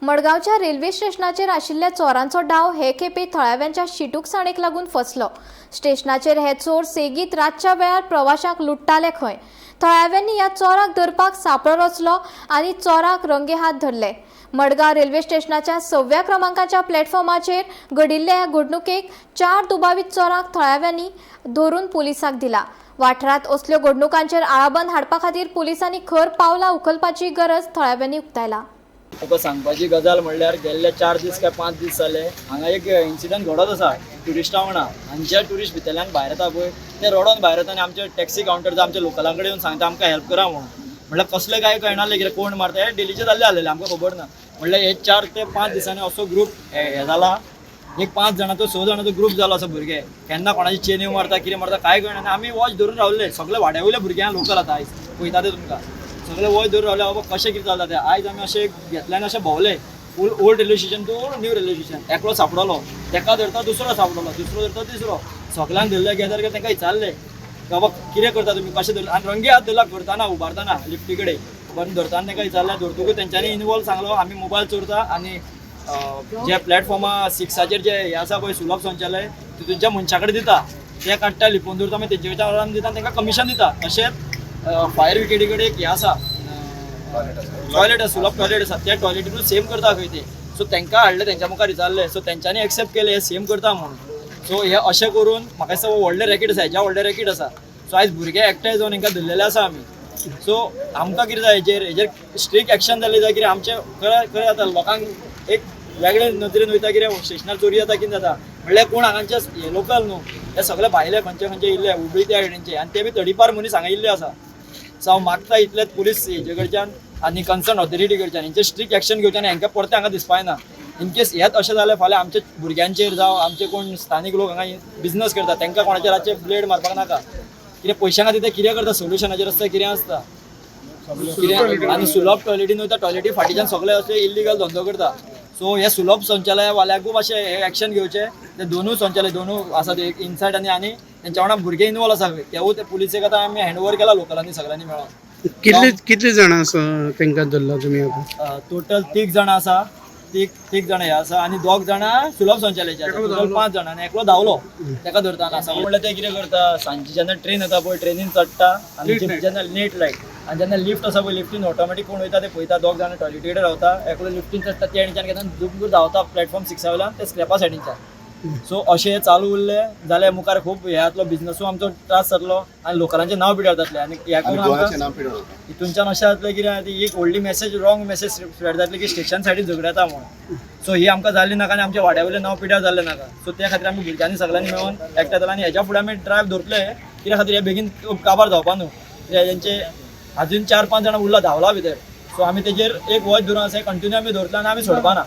मडगांवच्या रेल्वे स्टेशनाचेर आशिल्ल्या चोरांचो डाव हे खेपे थळाव्यांच्या शिटूकसाणेक लागून फसलो. स्टेशनाचेर हे चोर सेगीत रातच्या वेळार प्रवाशांक लुट्टाले खंय. थळाव्यांनी ह्या चोराक धरपाक सापळो रचलो आनी चोराक रंगेहात धरले. मडगांव रेल्वे स्टेशनाच्या 6व्या क्रमांकाच्या प्लॅटफॉर्माचेर घडिल्ल्या ह्या घडणुकेक 4 दुबावीत चोरांक थळाव्यांनी धरून पुलिसांक दिला. वाठारांत असल्यो घडणुकांचेर आळाबंद हाडपा खातीर पुलिसांनी खर पावलां उखलपाची गरज थळाव्यांनी उक्तायला. तुका सांगपाची गजाल म्हणल्यार गेल्ले 4 दीस काय 5 दीस जाले हांगा एक इन्सिडंट घडत आसा ट्युरिस्टां वांगडा. आनी जे ट्युरिस्ट भितरल्यान भायर येता पळय ते रडोन भायर येता आनी आमचे टॅक्सी कावंटर आमच्या लोकलां कडेन येवन सांगता आमकां हेल्प करा म्हणून. म्हणल्यार कसलें काय कळना कितें कोण मारता, हे डेलीचे जाल्ले आसलेले, आमकां खबर ना. म्हणल्यार हे 4 ते 5 दिसांनी असो ग्रूप हे जाला, एक 5 जाणांचो 6 जाणांचो ग्रूप जालो. असो भुरगे केन्ना कोणाची चेन्यो मारता, कितें मारता काय कळना. आनी आमी वॉच धरून रावले सगळे वाड्या वयले भुरग्यांक लोकल आतां आयज पळयता ते तुमकां सगळे वॉच धरून रावले बाबा कशें कितें चलता तें. आयज आमी अशें घेतल्यान अशें भोंवले फूल old railway station to new railway station. एकलो सांपडलो तेका धरता, दुसरो सांपडलो, दुसरो धरता तिसरो, सगळ्यांक धरले गेदर केले. तांकां विचारले बाबा कितें करता तुमी, कशें धरले आनी रंगे हात धरला करतना उबारतना लिफ्टी कडेन उबारून धरतना तांकां विचारलें. धरतकूच तेंच्यांनी इनवॉल्व सांगलो आमी मोबायल चोरता आनी जे प्लॅटफॉर्मा 6आचेर जे हे आसा पळय सुलभ शौचालय तितूनच्या मनशा कडेन दिता, ते काडटा लिपोवन दवरता, मागीर तेंचे कडच्यान दिता आनी तांकां कमिशन दिता. तशेंच फायर ब्रिगेडी कडेन एक हें आसा, टॉयलेट आसा, सुलभ टॉयलेट आसा, त्या टॉयलेटीनूय सेम करता खंय ते. सो तांकां हाडले, तेंच्या मुखार विचारले, सो तेंच्यांनी एक्सेप्ट केले हे सेम करता म्हणून. सो हे अशें करून म्हाका दिसता हो व्हडलें रॅकेट आसा, हेज्या व्हडलें रॅकेट आसा. सो आयज भुरगे एकठांय जावन हांकां धरलेले आसा आमी. सो आमकां कितें जाय हेजेर, हेजेर स्ट्रीक एक्शन जालें जाय. कितें आमचें खरें खरें जाता लोकांक एक वेगळे नदरेन वयता, कितें स्टेशनार चोरी जाता, कितें जाता म्हणल्यार कोण हांगाचे हे लोकल न्हू, हे सगळे भायले खंयचे खंयचे येयल्ले हुबळी त्या सायडीनचे आनी ते बी तडीपार मनीस हांगा येयल्ले आसा. सो हांव मागता इतलेच पुलीस हेजे कडच्यान आनी कन्सर्न ऑथॉरिटी कडच्यान हेंचेर स्ट्रीक एक्शन घेवचें आनी हांकां परतें हांगा दिसपा जायना. इन केस हेच अशें जाल्यार फाल्यां आमच्या भुरग्यांचेर जावं आमचे कोण स्थानीक लोक हांगा बिजनस करता तांकां कोणाचेर रातचे ब्लेड मारपाक नाका. कितें पयशां खातीर ते कितें करता, सोल्युशनाचेर आसता कितें आसता कितें. आनी सुलभ टॉयलेटीन वयता, टॉयलेटी फाटीच्यान सगळे अशे इल्लिगल धंदो करता. सो हे सुलभ शौचालयवाल्यांकूय मातशें हे एक्शन घेवचें. ते दोनूय शौचालय दोनूय आसा ते इनसायड आनी आनी तेंच्या वांगडा भुरगे इनवॉल्व आसा तेवूय ते पुलिसेक आतां आमी हँड ओवर केला लोकलांनी सगळ्यांनी मेळोन. कितले कितले जाणां आसा तांकां धरला तुमी आतां? टोटल 3 जाणां आसा, तीग जाणां हे आसा आनी 2 जाणां सुलभ शौचालयाचे आसा. टोटल 5 जाणां आनी एकलो धांवलो तेका धरतना आसा. म्हणल्यार ते कितें करता, सांजचे जेन्ना ट्रेन येता पळय ट्रेनीन चडटा आनी जेन्ना लेट लायट आनी जेन्ना लिफ्ट आसा पळय लिफ्टीन ऑटोमॅटीक कोण वयता ते पळयता. 2 जाणां टॉयलेटी कडेन रावता, एकलो लिफ्टीन चडटा, ते सायडीच्यान घेता दुमकूर धांवता प्लॅटफॉर्म 6 वयल्यान ते स्क्रॅपा सायडीनच्यान. सो अशें चालू उरलें जाल्यार मुखार खूब हे जातलो, बिजनसूय आमचो त्रास जातलो आनी लोकलांचें नांव पिड्यार जातलें. आनी हें आनी करून आमकां गोवाचें नांव पिड्यार जाता. हितूनच्यान अशें जातलें कितें ती एक व्हडली मॅसेज, रॉंग मॅसेज स्प्रेड जातली की स्टेशन सायडीन झगडे जाता म्हणून. सो ही आमकां जाल्ली नाका आनी आमच्या वाड्या वयलें नांव पिड्यार जाल्लें नाका. सो त्या खातीर आमी भुरग्यांनी सगळ्यांनी मेळून एकठांय जाले आनी हेज्या फुडें आमी ड्रायव्ह दवरतले कित्या खातीर हे बेगीन काबार जावपा न्हू. कित्याक हेंचे अजून 4-5 जाणां उरला धांवला भितर. सो आमी तेजेर एक वॉच धरून आसा, कंटिन्यू आमी दवरतले आनी आमी सोडपा ना.